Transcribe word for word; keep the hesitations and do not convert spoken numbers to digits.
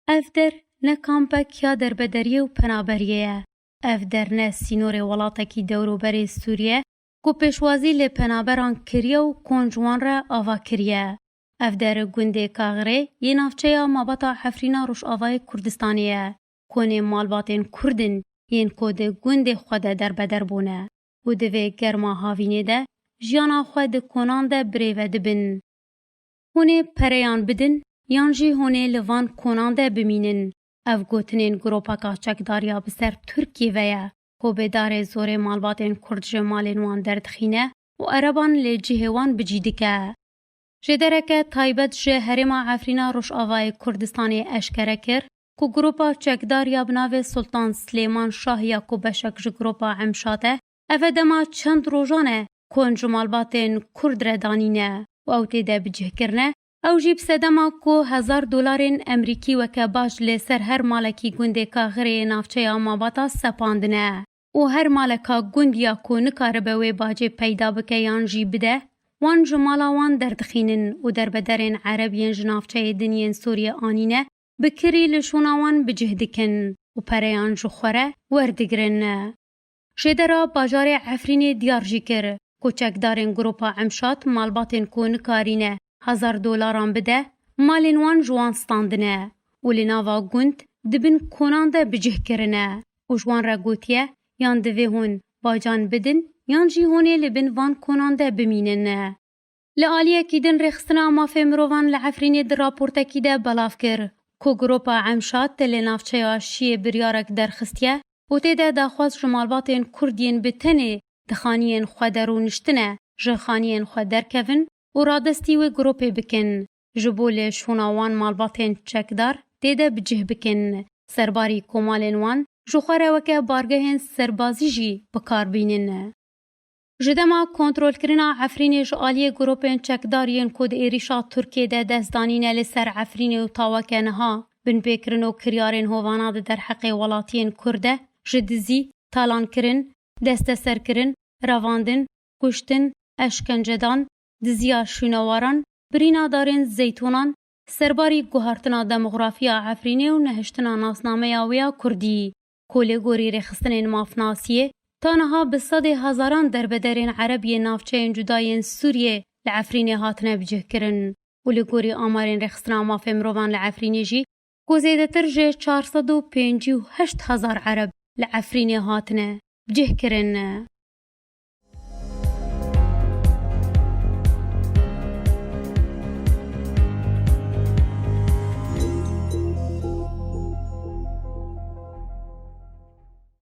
Ev der ne kampek ya derbederiyê û penaberiyê ye. Ev der ne sînorê welatekî dewroberê Sûriye ku pêşwazî lê penaberan kiriye û kon ji wan re ava kiriye. Ev der gundê Kaxirê yê navçeya Mabata Efrîna Rojavayê Kurdistanê ye. Konê malbatên Kurd in yên ku di gundê xwe de derbeder bûne û di vê germa havînê de jiyana xwe di konan de birêve dibin. Hûn ê pereyan bidin yan jî hûn ê li van konan de bimînin. Ev gotinên gropeka çekdar ya bi ser Tirkiyê ve ye ku bi darê zorê malbatên Kurd ji malên wan derdixîne û ereban li cihê wan bi cî dike. Jêdereke taybet ji Herêma Efrîna Rojavayê Kurdistanê eşkere kir ku gropa çekdar ya bi navê Sultan Silêman Şah ya ku beşek ji gropa Emşat e, eve dema çend rojan e kon ji malbatên Kurd re danîne û ew tê de bicih kirine, ew jî bi sedema ku hezar dolarên Emerîkî weke bac li ser her malekî gundê Kaxirê yê navçeya Mabata sepandine û her maleka gund ya ku nikaribe wê bacê peyda bike yan jî bide, wan ji mala wan derdixînin û derbederên Ereb yên ji navçeyê din yên Sûriyê anîne, bi kirî li şûna wan bicih dikin û pereyan ji xwe re werdigirin. Jêdera bajarê Efrînê diyar jî kir ku çekdarên gropa Emşat malbatên ku nikarîne hezar dolaran bide, malên wan ji wan standine û li nava gund di bin konan de bicih kirine û ji wan re gotiye, yan divê hûn bacan bidin yan jî hûn ê li bin van konan de bimînin. Li aliyekî din Rêxistina Mafê Mirovan li Efrînê di raportekî de belav kir ku gropa Emşat li navçeya Şiyê biryarek derxistiye û tê de daxwaz ji malbatên Kurd yên bi tenê di xaniyên xwe de rûniştine, ji xaniyên xwe derkevin û radestî wê gropê bikin, ji bo li şûna wan malbatên çekdar tê de bicih bikin, serbarî komalên wan ji xwe re weke bargehên serbazî jî bi kar bînin. Ji dema kontrolkirina Efrînê ji aliyê gropên çekdar yên ku di êrîşa Tirkiyê de dest danîne li ser Efrînê û ta weke niha binpêkirin û kiryarên hovana di derheqê welatiyên Kurd de ji dizî, talankirin, desteserkirin, revandin, kuştin, eşkencedan, diziya şûnewaran, birîna darên zeytûnan, serbarî guhertina demografiya Efrînê û nehiştina nasnameya wê ya Kurdî, ku li gorî rêxistinên mafnasiyê, ta niha bi sedê hezaran derbederên Ereb yên navçeyên cuda yên Sûriyê li Efrînê hatine bicihkirin û li gorî amarên Rêxistina Mafê Mirovan li Efrînê jî, ku zêdetir ji çar sed û pêncî û heşt hezar Ereb li Efrînê hatine bicihkirin.